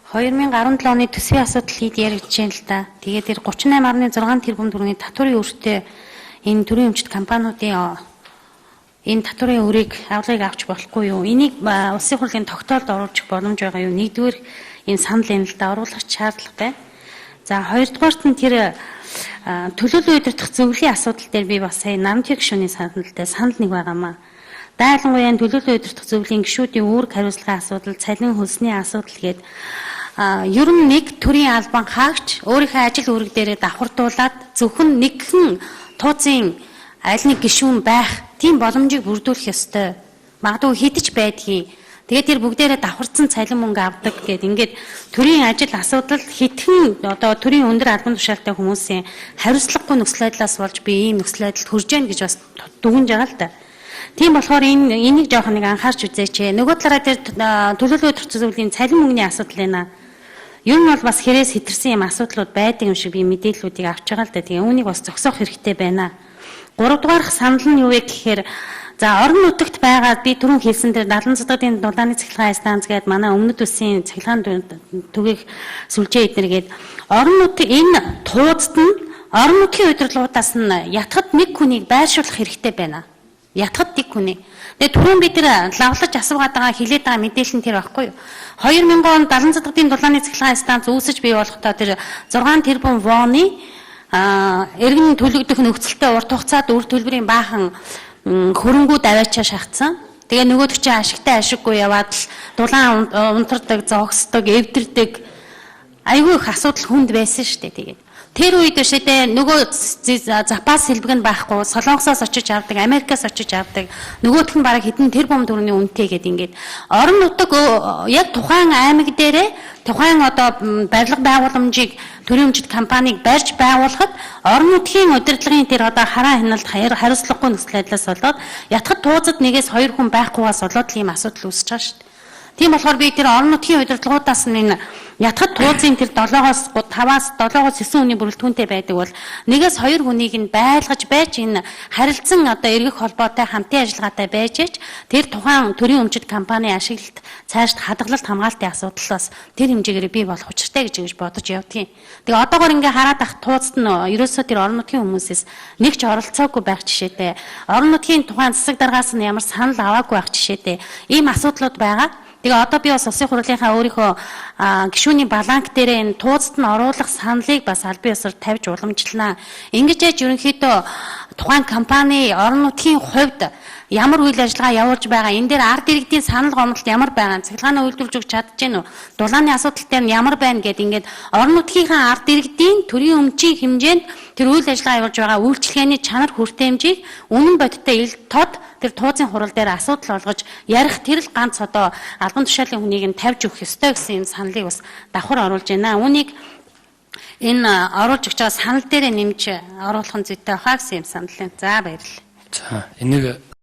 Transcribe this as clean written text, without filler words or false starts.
2017 оны төсвийн асуудал хэд яригдж байна л да. Тэгээд тэр 38.6 тэрбум төгрөгийн татварын өртөө энэ төрийн өмчт компаниудын энэ татварын өрийг авлагыг авч болохгүй юу? Энийг улсын хурлын тогтоолд оруулах боломж байгаа юу? Нэгдүгээр энэ санал энэ л да, оруулах шаардлага байна. За, хоёрдугаарт нь тэр төлөөлөн удирдах зөвлөлийн асуудал дээр би бас сая Нарамтын гишүүний саналтай санал нэг байгаамаа. Дайлангуяа төлөөлөн удирдах зөвлөлийн гишүүдийн үүрэг хариуцлагын асуудал, цалин хөлсний асуудал гээд ер нь нэг төрийн албан хаагч өөрийнхөө ажил үүрэг дээрээ давхардуулаад зөвхөн нэгхэн тууцын аль нэг гишүүн байх тийм боломжийг бүрдүүлэх ёстой. Магадгүй хэдэж байдгийг. Тэгээд тэр бүгдээрээ давхарцсан цалин мөнгө авдаг гэд ингээд төрийн ажил асуудал хитгэн одоо төрийн өндөр албан тушаалтай хүмүүсийн хариуцлагагүй нөхцөл байдлаас болж би ийм нөхцөл байдалд хүрж гэн гэж бас дүгнж байгаа л да. Тийм болохоор энийг жоохон нэг анхаарч үзээч. Нөгөө талаараа тэр төлөөлөл өдөрт зөвлөлийн цалин мөнгөний асуудал байна. Ер нь бол бас хэрээс хэтэрсэн юм асуудлууд байдаг юм шиг би мэдээллүүдийг авч байгаа л да. Тэгээ үүнийг бас зогсоох хэрэгтэй байна. Гуравдугаарх санал нь юу вэ гэхээр, за, орон нутагт байгаа би түрүүн хэлсэн тэр 70 цэцгийн дулааны цахилгаан станц гээд манай өмнөд улсын цахилгаан түгээх сүлжээ эднэр гээд орон нутаг энэ тууцд нь орон нутгийн удирдлагуудаас нь ятгад нэг хүнийг байршуулах хэрэгтэй байна. Ятгад нэг хүний. Тэгээ түрүүн бид тэр лавлаж асуугаад байгаа, хилээд байгаа мэдээлэл нь тэр байхгүй юу? 2000 он 70 цэцгийн дулааны цахилгаан станц үүсэж бий болохдоо тэр 6 тэрбум воны эргэн төлөгдөх нөхцөлтэй урт хугацаанд үр төлбөрийн баахан хөрөнгүүд аваачаа шахацсан. Тэгээ нөгөөдөг чинь ашигтай ашиггүй яваад л дулаан унтардаг, зогсдог, эвдэрдэг, айгүй их асуудал хүнд байсан шүү дээ тэгээд. Тэр үед шидэ нөгөө запас сэлбэг нь байхгүй, Солонгосоос очиж авдаг, Америкаас очиж авдаг. Нөгөөх нь бараг хэдэн тэрбум төгрөгийн үнэтэй гэдэг ингээд орон нутаг яг тухайн аймаг дээрээ тухайн одоо барилга байгууламжийг, төрийн өмчт компанийг барьж байгуулахад орон нутгийн удирдлагын тэр одоо хараа хяналт, хариуцлагагүй нөхцөл байдлаас болоод ятгад туузад нэгээс хоёр хүн байхгүйгаас болоод л ийм асуудал үүсэж байгаа шүү дээ. Тийм болохоор би тэр орон нутгийн удирдлагуудаас нь энэ ятгад туузын тэр 7-оос 5-аас 7-оос 9 хүний бүрэлдэхүүнтэй байдаг бол нэгээс хоёр хүнийг нь байлгаж байж, энэ харилцан одоо эргэх холбоотой хамтын ажиллагаатай байж ээж тэр тухайн төрийн өмчит компани ашиглалт цаашд хадгалалт хамгаалтын асуудлаас тэр хэмжээгээр бий болох учиртай гэж ингэж бодож явдгийн. Тэгээ одоогор ингээ хараад ах тууцд нь ерөөсөө тэр орон нутгийн хүмүүсээс нэг ч оролцоогүй байх жишээтэй. Орон нутгийн тухайн засаг даргаас нь ямар санал аваагүй байх жишээтэй. Ийм асуудлууд байгаа. Тэгээ одоо би бас улсын хурлынхаа өөрийнхөө гишүүний баланк дээрээ энэ тууцад нь оруулах саналыг бас албан ёсоор тавьж уламжлана. Ингэж яаж ерөнхийдөө тухайн компани орон нутгийн хувьд ямар үйл ажиллагаа явуулж байгаа, энэ дээр ард иргэдийн санал гомдолт ямар байгаа, цахилгааны үйлдвэрлэж өгч чадж гэнэ үү, дулааны асуудал дээр нь ямар байна гэд ингээд орон нутгийнхаа ард иргэдийн төрийн өмчийн хэмжээнд тэр үйл ажиллагаа явуулж байгаа үйлчилгээний чанар хүртээмжийг үнэн бодиттой ил тод тэр тууцын хурал дээр асуудал болгож ярих тэр л ганц одоо албан тушаалын хүнийг нь тавьж өгөх ёстой гэсэн юм саналыг бас давхар оруулж байна. Үүнийг энэ оруулж өгч байгаа санал дээрээ нэмж оруулах нь зүйтэй хаа гэсэн юм санал байна. За, баярлалаа. За, энийг